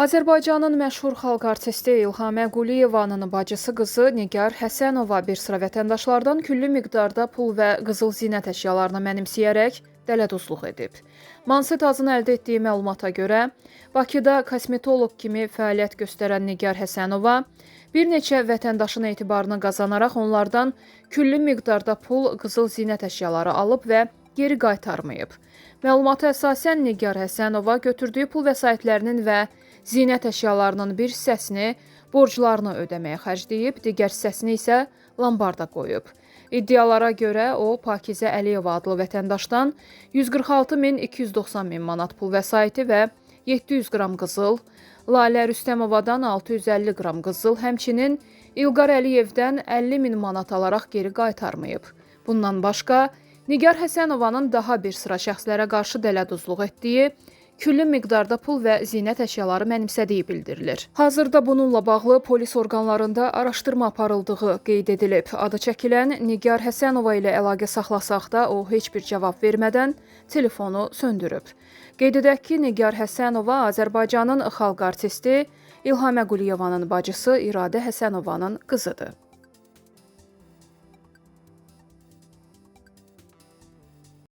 Azərbaycanın məşhur xalq artisti İlhamə Quliyevanın bacısı qızı Nigar Həsənova bir sıra vətəndaşlardan külli miqdarda pul və qızıl zinət əşyalarını mənimsəyərək dələduzluq edib. Manset Azın əldə etdiyi məlumata görə, Bakıda kosmetoloq kimi fəaliyyət göstərən Nigar Həsənova bir neçə vətəndaşın etibarını qazanaraq onlardan külli miqdarda pul, qızıl zinət əşyaları alıb və geri qaytarmayıb. Məlumata əsasən Nigar Həsənova götürdüyü pul vəsaitlərinin və zinət əşyalarının bir hissəsini borclarını ödəməyə xərcləyib, digər hissəsini isə lambarda qoyub. İddialara görə o, Pakizə Əliyeva adlı vətəndaşdan 146.290 min manat pul vəsaiti və 700 qram qızıl, Lalə Rüstəmovadan 650 qram qızıl, həmçinin İlqar Əliyevdən 50 min manat alaraq geri qaytarmayıb. Bundan başqa, Nigar Həsənovanın daha bir sıra şəxslərə qarşı dələduzluq etdiyi, külli miqdarda pul və zinət əşyaları mənimsədiyi bildirilir. Hazırda bununla bağlı polis orqanlarında araşdırma aparıldığı qeyd edilib. Adı çəkilən Nigar Həsənova ilə əlaqə saxlasaq da o heç bir cavab vermədən telefonu söndürüb. Qeyd edək ki, Nigar Həsənova Azərbaycanın xalq artisti İlhamə Quliyevanın bacısı İradə Həsənovanın qızıdır.